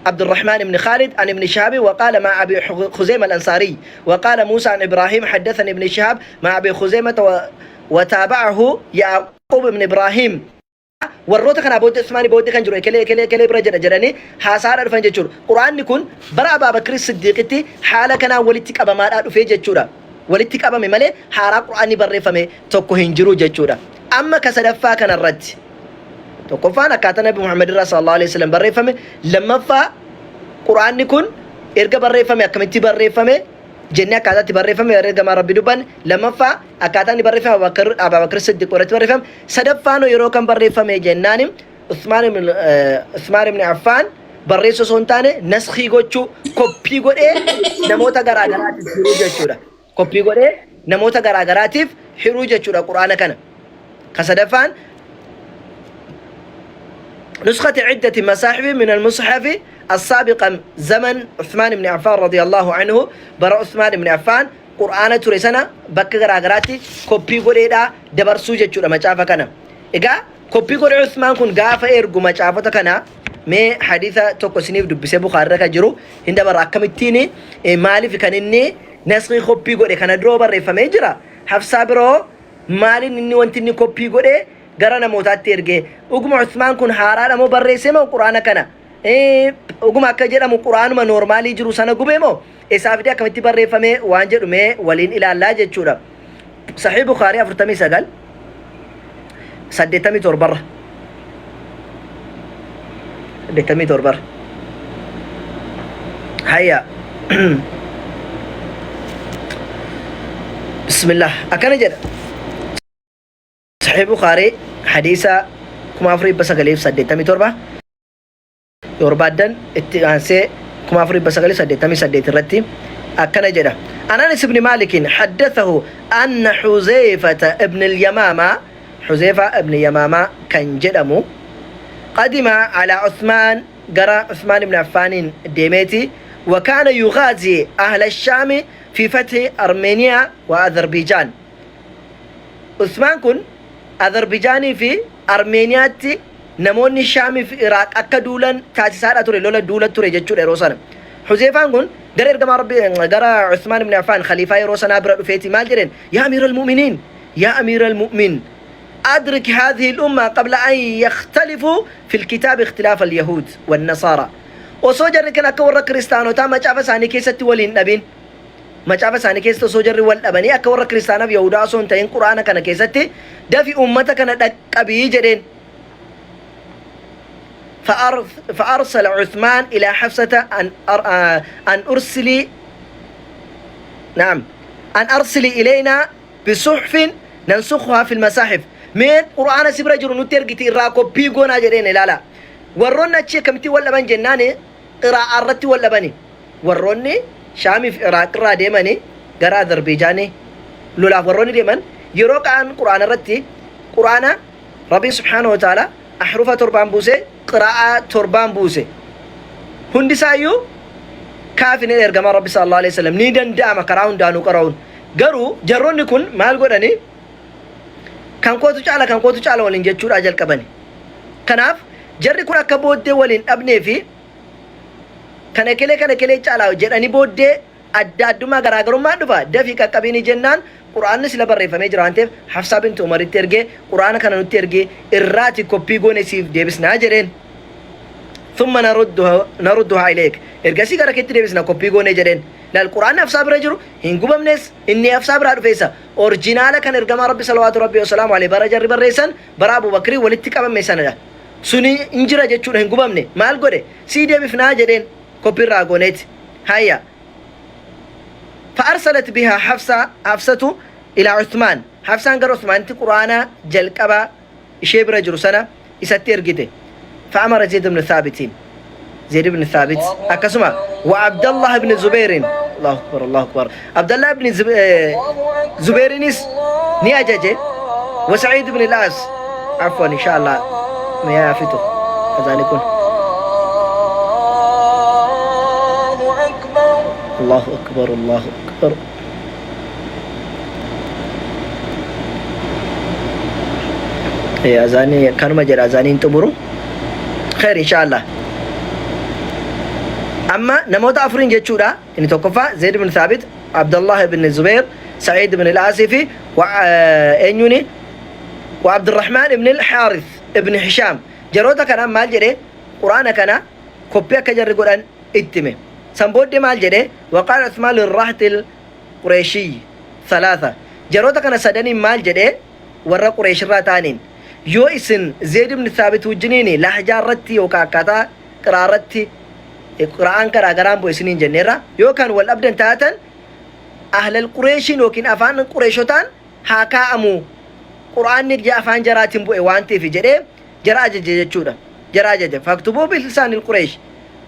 عبد الرحمن بن خالد عن ابن شهاب وقال مع أبي خزيمة الأنصاري وقال موسى عن إبراهيم حدثني ابن شهاب مع أبي خزيمة وتابعه يعقوب بن إبراهيم Warroota kanaa booddee Usmaanii booddee kan jiru ekelee ekelee ekelee bira jedha jedhanii haasaadha dhufan jechuudha. Qur'aanni kun bara Abaa Bakri Siddiiqitti haala kanaan walitti qabamaadhaa dhufee jechuudha. Walitti qabame malee haaraa Qur'aanni barreeffame tokko hin jiru jechuudha. Amma ka sadaffaa kanarratti tokkoffaan akkaataa Nabi Muhammad irraa sallallahu alaihi wasallam barreeffame, lammaffaa Qur'aanni kun erga barreeffame akkamitti barreeffame jennee akkaataa itti barreeffame ergamaa Rabbi dubbanne, lammaffaa akkaataa inni barreeffame Abubakar Abubakar Siddiq irratti barreeffame, sadaffaan yeroo kan barreeffame jennaan Usmaan ibn Usmaan ibn Affaan barreessuu osoo hin taane naskii gochuu koppii godhee namoota garaa garaatiif hiruu jechuudha. Koppii godhee namoota garaa garaatiif hiruu jechuudha Qur'aana kana. Ka sadaffaan نسخة عدة مصاحف من المصحف السابق زمن عثمان بن عفان رضي الله عنه برا عثمان بن عفان Qur'aana ture sana bakka garaa garaatti koppii godheedha dabarsuu jechuudha macaafa kana. Egaa koppii godhee Usmaan kun gaafa ergu macaafota kana mee hadiisa tokko isiniif dubbisee Bukhaarirra kan jiru hin dabarra akkamittiin maaliif kan inni naskii koppii godhe kana duroo barreeffamee jira. Hafsaa biroo maaliin inni wanti inni koppii godhe gara namootaatti erge dhuguma Usmaan kun haaraadha moo barreessee moo Qur'aana kana Dhuguma akka jedhamu quraanuma noormaalii jiru sana gubee moo eessaa fidee akkamitti barreeffame waan jedhu mee waliin ilaallaa jechuudha. Sahih Bukhaarii 49 87 irra 87 irra hayya bismillah akkana jedha Sahih Bukhaarii hadiisa 4987. Yoo barbaaddan itti aansee 4988 irratti akkana jedha. An Anas ibn Maalikin haddathahu anna Huzeyfata ibn al-Yamaama Huzeyfa ibn Yamaama kan jedhamu qadima ala Uthmaan gara Uthmaan ibn Affaaniin deemeeti wa kaana yugaazi ahla Shaami fi fathi Armeeniyaa wa Azerbiijaan. Usmaan kun Azerbijaanii fi Armeeniyaatti namoonni Shaamii fi Iraaq akka duulan taasisaadha ture, lola duula ture jechuudha yeroo sana. Huzeefaan kun gara ergamaa Rabbii gara Usmaan ibn Affaan khaliifaa yeroo sanaa bira dhufeeti maal jedheen? Yaa amiiral mu'miniin, yaa amiiral mu'min, adrik haadhihi al-umma qabla an yakhtalifu fil kitaab ikhtilaaf al-yahuud wan nasaara. Osoo jarri kan akka warra kiristaanotaa macaafa isaanii keessatti waliin dhabin Macaafa isaanii keessatti osoo jarri wal dhabanii akka warra kiristaanaaf Yahudaa osoo hin ta'in Qur'aana kana keessatti dafi uummata kana dhaqqabii jedheen. فأرسل عثمان إلى حفصة أن أن أرسلي نعم أن أرسلي إلينا بصحف ننسخها في المصاحف mee qur'aana si bira jiru nutti ergiti irraa koppii goonaa jedheen ilaala warroonni achi akkamitti wal dhaban jennaan qiraa'aa irratti wal dhabani Warroonni Shaamiif Iraaq irraa deemani gara Azarbeejaanii lolaaf warroonni deeman yeroo ka'an Qur'aana irratti Qur'aana Rabbiin subhaanahu wa ta'ala ahrufa torbaan buuse qiraa'aa torbaan buuse hundi isaayyuu kaafin ergamaa Rabbi sallallahu alaihi wasallam ni danda'ama karaa hundaanuu qara'uun garuu jarroonni kun maal godhani kan kootu caala kan kootu caala waliin jechuudhaa jalqabani kanaaf jarri kun akka booddee waliin dhabnee fi Kan ekelee kan ekelee caalaa jedhanii booddee adda addummaa garaagarummaan dhufa dafii qaqqabiinii jennaan qur'aanni sila barreeffamee jira waan ta'eef Hafsaa bintu Umaritti ergee qur'aana kana nutti ergii irraati koppii goone siif deebisnaa jedheen. Thumma narudduhaa ileek ergasii gara keetti deebisna koppii goone jedheen. Laal qur'aanni Hafsaa bira jiru hin gubamnes inni Hafsaa biraa dhufeessa orjinaala kan ergamaa Rabbi salawaatu Rabbi wasalaamu alayhi bara jarri barreessan bara Abubakrii walitti qabame sanadha. Suni hin jira jechuudha hin gubamne. Maal godhe? Sii deebifnaa jedheen koppii irraa gooneeti. Hayya. Fa'arsalat bihaa Hafsaa Hafsatu ilaa Uthmaan. Hafsaan gara Uthmaanitti Qur'aana jalqaba ishee bira jiru sana isatti ergite. Fa'amara Zayd ibn Thaabitiin. Zayd ibn Thaabit akkasuma wa Abdallah ibn Zubairin. Allahu akbar Allahu akbar. Abdallah ibn Zubairinis ni ajaje. Wa Sa'id ibn al-As. Afwan inshallah. Mee haa fixu. Azaani kun. Allahu akbar Allahu akbar. Azaanii kanuma jedha azaanii hin xumuru. Khair inshallah. Amma namoota afuriin jechuudha. Inni tokkoffaa Zayd ibn Thaabit, Abdullah ibn Zubair, Sa'iid ibn al-Aasii fi eenyuuni wa Abdurrahmaan ibn al-Haarith ibn Hishaam. Jaroota kana maal jedhee Quraana kana koppii akka jarri godhan itti hime. San booddee maal jedhee waqaala Uthmaan lirrahtil Qureeshiyyi thalaatha. Jaroota kana sadaniin maal jedhee warra Qureeshirraa ta'aniin yoo isin Zeyd ibn Thaabit wajjiniin lahjaa irratti yookaan akkaataa qiraa irratti qiraa'aan garaa garaan bu'e isiniin jenneerra yoo kan wal dhabdan taatan ahlal Qureeshiin yookiin afaan Qureeshotaan haa kaa'amu Qur'aanni afaan jaraatiin bu'e waan ta'eef jedhee jara ajaje jechuudha. Jara ajaje. Faktubuu bilisaanil Qureesh.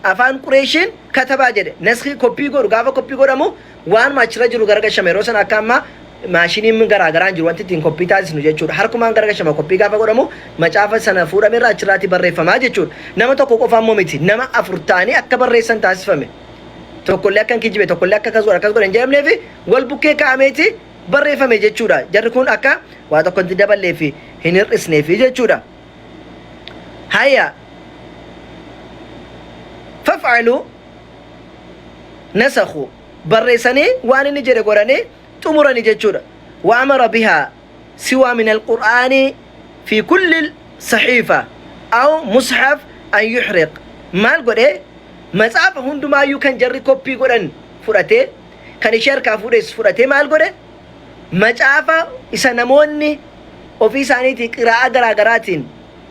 Afaan Qureeshiin katabaa jedhe. Naskii koppii godhu gaafa koppii godhamu waanuma achirra jiru garagashama. Yeroo sana akka amma maashiniin garaa garaan jiru wanti ittiin koppii taasisnu jechuudha. Harkumaan garagashama koppii gaafa godhamu macaafa sana fuudhame irraa achirraatti barreeffamaa jechuudha. Nama tokko qofa ammoo miti nama afur ta'anii akka barreessan taasifame. Tokkollee akka hin kijibe tokkollee akka akkas godhe akkas godhe hin jedhamneefi wal bukkee kaa'ameeti barreeffame jechuudha. Jarri kun akka waa tokko itti daballee fi hin hir'isneefi jechuudha. Haya faf'alu nasakhu barreessanii waan inni jedhe godhanii xumurani jechuudha. Wa amara bihaa siwaa min alqur'aani fi kulli sahiifa aw mushaf an yuhriq maal godhe matsaafa hundumaayyuu kan jarri koppii godhan fudhatee kan ishee harkaa fuudhes fudhatee maal godhe macaafa isa namoonni ofii isaaniitii qiraa'aa garaa garaatiin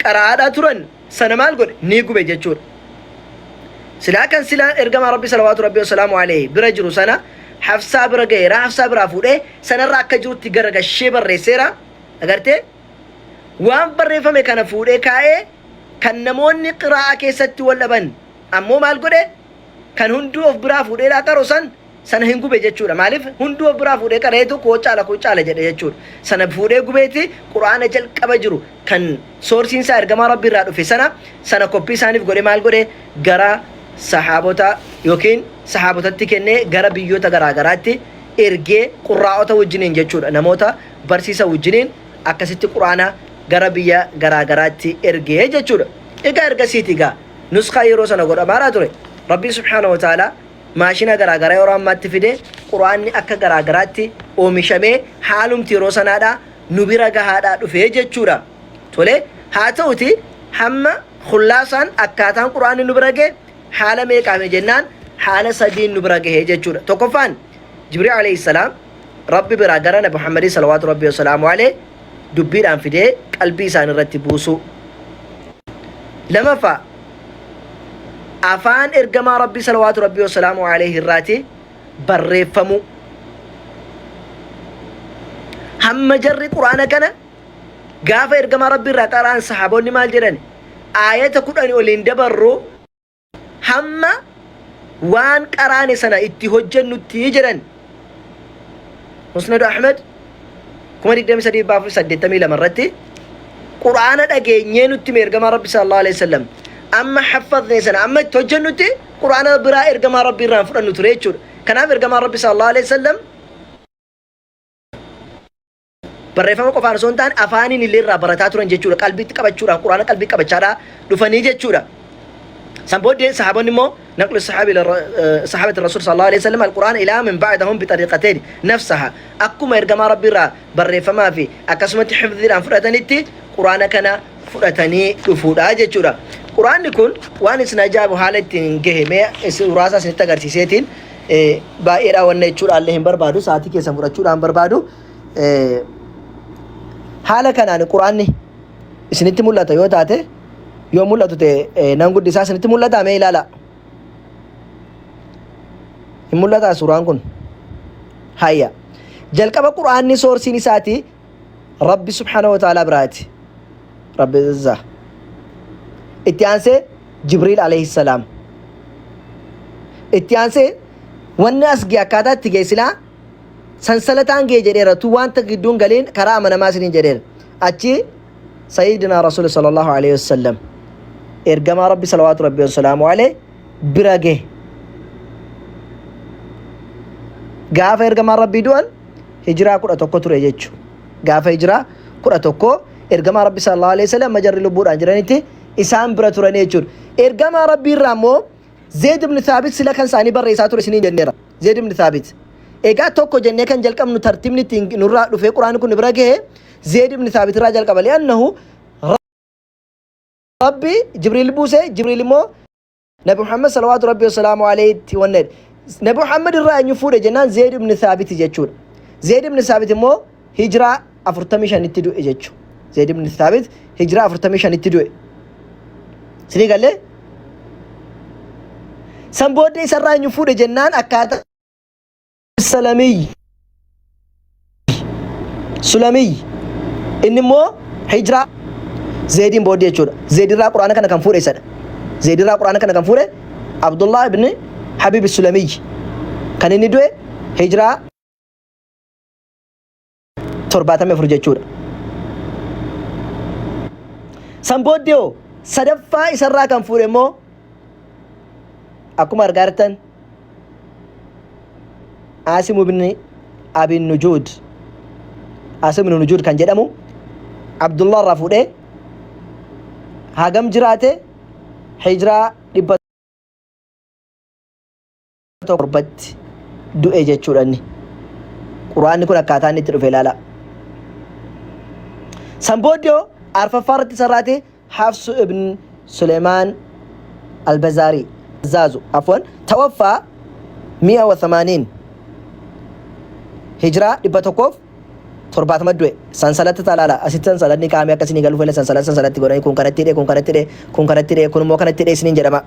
qara'aadhaa turan sana maal godhe ni gube jechuudha. Silaa kan silaa ergamaa Rabbi salawaatu Rabbi wasalaamu alayhi bira jiru sana Hafsaa bira ga'eera Hafsaa biraa fuudhee sanarra akka jirutti garagashee barreesseera agartee waan barreeffame kana fuudhee kaa'ee kan namoonni qiraa'aa keessatti wal dhaban Ammoo maal godhe? Kan hunduu of biraa fuudhee qaru san sana hin gube jechuudha. Maaliif hunduu of biraa fuudhee qareetu koo caala koo caala jedhe jechuudha. Sana fuudhee gubeeti Qur'aana jalqaba jiru kan soorsiin isaa ergamaa Rabbii irraa dhufe sana sana koppii isaaniif godhe maal godhe gara sahaabota yookiin sahaabotatti kennee gara biyyoota garaa garaatti ergee qurraa'ota wajjiniin jechuudha. Namoota barsiisa wajjiniin akkasitti Qur'aana gara biyya garaa garaatti ergee jechuudha. Egaa ergasiiti egaa nuskaa yeroo sana godhamaadhaa ture. Rabbiin subhaanahu wa ta'aalaa maashina garaa garaa yeroo ammaatti fide Qur'aanni akka garaa garaatti oomishamee haalumti yeroo sanaadhaa nu bira gahaadhaa dhufee jechuudha. Tole haa ta'uti hamma khullaasaan akkaataan Qur'aanni nu bira gahe haala meeqaame jennaan haala sadiin nu bira gahe jechuudha. Tokkoffaan Jibriil alayhi salaam Rabbi biraa gara Nabi Muhammadii salawaatu Rabbi wasalaamu alayhi dubbiidhaan fidee qalbii isaan irratti buusuu. Lamaffaa afaan ergamaa Rabbii salawaatu Rabbii wasalaamu alayhi irraati barreeffamuu. Hamma jarri Qur'aana kana gaafa ergamaa Rabbii irraa qara'an sahaabonni maal jedhan aayata 10 oliin dabarru hamma waan qaraane sana itti hojjennutti jedhan. Musnadu Ahmed 23482 irratti Qur'aana dhageenyee nutti hime ergamaa Rabbi sallallahu alaihi wasallam amma haffazne sana amma itti hojjennutti Qur'aana biraa ergamaa Rabbi irraa hin fudhannu ture jechuudha. Kanaaf ergamaa Rabbi sallallahu alaihi wasallam Barreeffama qofaan osoo hin taane afaaniin illee irraa barataa turan jechuudha. Qalbiitti qabachuudhaan Qur'aana qalbii qabachaadhaa dhufanii jechuudha. San booddee sahaabonni immoo naqlu sahaabi sahaabati rasuul sallallahu alaihi wasallam alqur'aan ilaa min ba'dahum bitariiqateen nafsaha akkuma ergamaa rabbii irraa barreeffamaa fi akkasumatti hifdhiidhaan fudhatanitti qur'aana kana fudhatanii dhufuudha jechuudha. Qur'aanni kun waan isin ajaa'ibu haala ittiin gahe mee muraasa isinitti agarsiiseetiin baay'eedhaa wanna jechuudhaallee hin barbaadu sa'aatii keessan fudhachuudhaan barbaadu. Haala kanaan quraanni isinitti mul'ata yoo taate yoo mul'atu ta'e nan guddisaa isinitti mul'ataa mee ilaala. Hin mul'ataa suuraan kun? Hayya. Jalqaba quraanni soorsiin isaati Rabbi subhaanahu wa ta'aalaa biraati. Rabbi izzaa. Itti aansee Jibriil alayhi salaam. Itti aansee wanni as ga'e akkaataa itti ga'e silaa sansalataan ga'e jedheera tu wanta gidduun galiin karaa amanamaa isiniin jedheera. Achi Sayyidina Rasuul sallallahu alayhi wasallam ergamaa Rabbi salawaatu Rabbi wasalaamu alayhi bira gahe. Gaafa ergamaan Rabbii du'an hijiraa 11 ture jechu. Gaafa hijiraa 11 ergamaa Rabbi sallallahu alayhi wasallam majarri lubbuudhaan jiranitti isaan bira turanii jechuudha. Ergamaa Rabbii irraa immoo Zeyd ibn Thaabit sila kan isaanii barreessaa ture isiniin jenneera. Zeyd ibn Thaabit. Egaa tokko jennee kan jalqabnu tartiibni ittiin nurraa dhufee Quraanni kun nu bira gahe Zeyd ibn Thaabit irraa jalqaba. Li'annahu Rabbi Jibriil buuse Jibriil immoo Nabi Muhammad salawaatu Rabbi wasalaamu alayhitti wanna jedhe. Nabi Muhammad irraa eenyu fuudhe jennaan Zeyd ibn Thaabit jechuudha. Zeyd ibn Thaabit immoo hijiraa 45tti du'e jechuudha. Zeyd ibn Thaabit hijiraa 45tti du'e. Sinii galee? San booddee isarraa eenyu fuudhe jennaan akkaataa Salamiyy Sulamiyy inni immoo hijiraa Zeediin booddee jechuudha. Zeedirraa Quraana kana kan fuudhe isadha. Zeedirraa Quraana kana kan fuudhe Abdullah ibn Habib Sulamiyy kan inni du'e hijiraa 74 jechuudha. San booddee hoo sadaffaa isarraa kan fuudhe immoo akkuma argaa jirtan Aasim ibn Abi Nujuud Aasim ibn Nujuud kan jedhamu Abdullah irraa fuudhee hagam jiraate hijiraa 7tti du'e jechuudha inni. Quraanni kun akkaataa inni itti dhufe ilaala. San booddee hoo arfaffaa irratti sarraate Hafsu ibn Suleemaan Albazaarii Zaazu afwan tawaffaa mi'a wa thamaaniin hijiraa 170 du'e sansalata talaala asitti sansalatni kaa'amee akka isinii galuuf sansalata sansalatti godhanii kun kanatti hidhee kun kanatti hidhee kun kanatti hidhee kun immoo kanatti hidhee isiniin jedhama.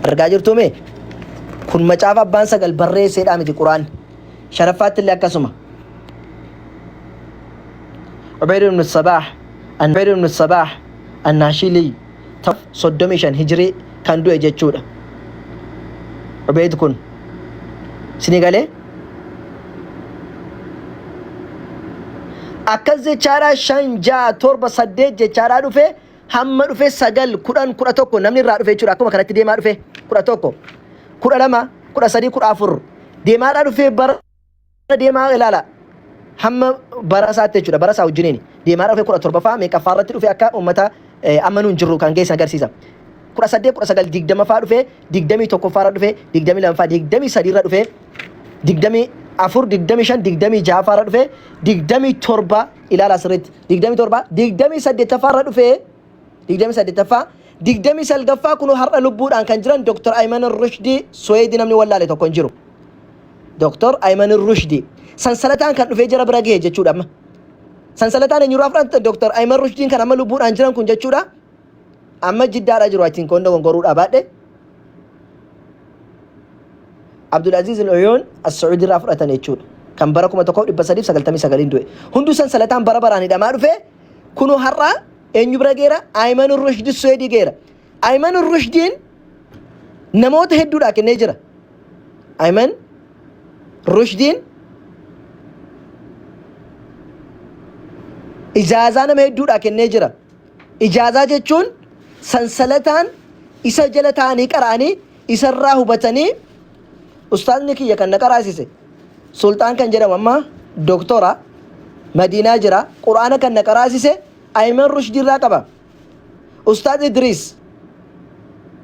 Argaa jirtuu mee? Kun macaafa abbaan sagal barreesseedhaa miti Quraan. Shanaffaatti illee akkasuma. Ubayd ibn Sabaah Ubayd ibn Sabaah Annaashili 35 Hijrii kan du'e jechuudha. Ubeyd kun. Isinii galee? Akkas jechaadhaa 5, 6, 7, 8 jechaadhaa dhufe hamma dhufe 9, 10, 11 namni irraa dhufe jechuudha. Akkuma kanatti deemaa dhufe 11, 12, 13, 14 deemaadhaa dhufe bara deemaa ilaala. Hamma bara isaatti jechuudha. Bara isaa wajjiniin deemaa dhufe 17ffaa meeqaffaa irratti dhufe akka uummata amma nuun jirru kan geessan agarsiisa. 18, 19, 20ffaa dhufe, 21ffaa irra dhufe, 22ffaa, 23 irra dhufe, 24, 25, 26ffaa irra dhufe, 27 ilaala sirriitti, 27, 28ffaa irra dhufe, 28ffaa, 29ffaa kunoo har'a lubbuudhaan kan jiran Dr. Ayman Rushdii Suweedii namni wallaale tokko hin jiru. Dr. Ayman Rushdii sansalataan kan dhufee jara bira gahe jechuudha amma. Sansalataan eenyurraa fudhatan Dr. Ayman Rushdiin kan amma lubbuudhaan jiran kun jechuudha. Amma jiddaadha jiru achiin koon dogongoruudhaa baadhe. Abdulaziz Al-Uyuun As-Sacuudii irraa fudhatan jechuudha. Kan bara 1399 du'e. Hunduu sansalataan bara baraan hidhamaa dhufe kunoo har'a eenyu bira geera? Ayman Rushdi Suweedii geera. Ayman Rushdiin namoota hedduudhaa kennee jira. Ayman Rushdiin ijaazaa nama hedduudhaa kennee jira. Ijaazaa jechuun sansalataan isa jala taa'anii qara'anii isarraa hubatanii ustaazni kiyya kan na qaraasise Sulxaan kan jedhamu amma doktora Madiinaa jira. Qur'aana kan na qaraasise Ayman Rushdii irraa qaba. Ustaaz Idriis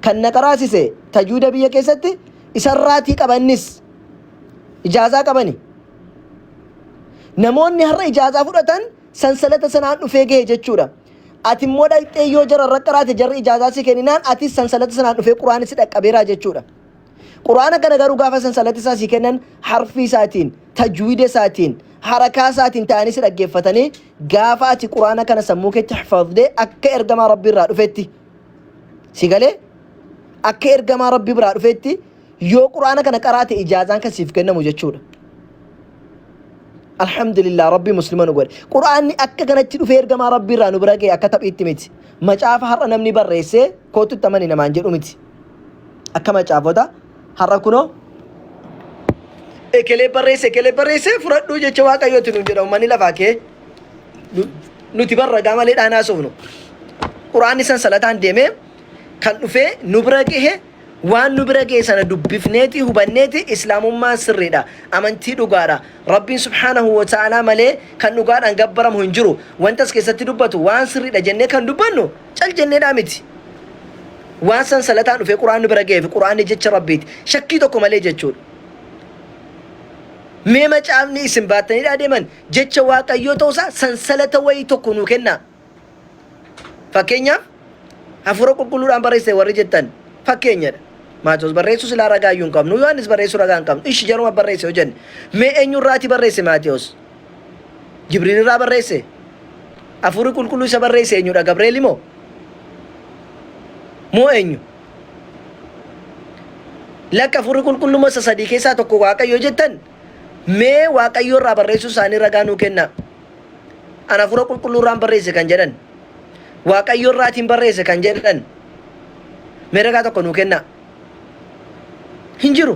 kan na qaraasise tajwiida biyya keessatti isarraatii qaba innis ijaazaa qabani. Namoonni har'a ijaazaa fudhatan sansalata sanaan dhufee gahe jechuudha. Ati immoo dhaqxee yoo jara irra qaraate jarri ijaazaa si kenninaan atis sansalata sanaan dhufee quraanni si dhaqqabeeraa jechuudha. Qur'aana kana garuu gaafa sansalata isaa sii kennan harfii isaatiin, tajwiida isaatiin, harakaa isaatiin ta'anii si dhaggeeffatanii gaafa ati Qur'aana kana sammuu keetti hafafdee akka ergamaa Rabbii irraa dhufetti si galee akka ergamaa Rabbii biraa dhufetti yoo Qur'aana kana qaraate ijaazaan kan siif kennamu jechuudha. Alhamdulillah Rabbii muslima nu godhe. Qur'aanni akka kanatti dhufee ergamaa Rabbii irraa nu bira ga'e akka taphiitti miti. Macaafa har'a namni barreessee kootu itti amani namaan jedhu miti. Akka macaafota har'a kunoo ekelee barreesse ekelee barreesse fudhadhuu jecha waaqayyooti nuun jedha uummanni lafaa kee nuti bar ragaa malee dhaan haasofnu. Qur'aanni sansalataan deemee kan dhufee nu bira gahe waan nu bira gahe sana dubbifneeti hubanneeti islaamummaan sirriidha amantii dhugaadha rabbiin subhaanahu wa ta'aalaa malee kan dhugaadhaan gabbaramu hin jiru wanta as keessatti dubbatu waan sirriidha jennee kan dubbannu cal jenneedhaa miti. Waan sansalataan dhufee quraanni bira ga'eef quraanni jecha rabbiiti. Shakkii tokko malee jechuudha. Mee macaafni isin baattanii adeeman jecha waaqayyoo ta'uusaa sansalata wayii tokko nuu kennaa. Fakkeenyaaf hafuura qulqulluudhaan barreesse warri jettan fakkeenyadha. Maatewos barreessuu silaa ragaa iyyuu hin qabnu. Yohaannis barreessuu ragaa hin qabnu. Ishi jaruma barreesse yoo jenne. Mee eenyurraati barreesse Maatewos? Jibriil irraa barreesse? Hafuurri qulqulluu isa barreesse eenyudha? Gabreeli moo? Moo eenyu? Lakka hafuurri qulqulluu isa sadii keessaa tokko Waaqayyo jettan mee Waaqayyo irraa barreessuu isaanii ragaa nuu kennaa. An hafuura qulqulluu irraan barreesse kan jedhan. Waaqayyo irraatiin barreesse kan jedhan. Mee ragaa tokko nuu kennaa. Hin jiru.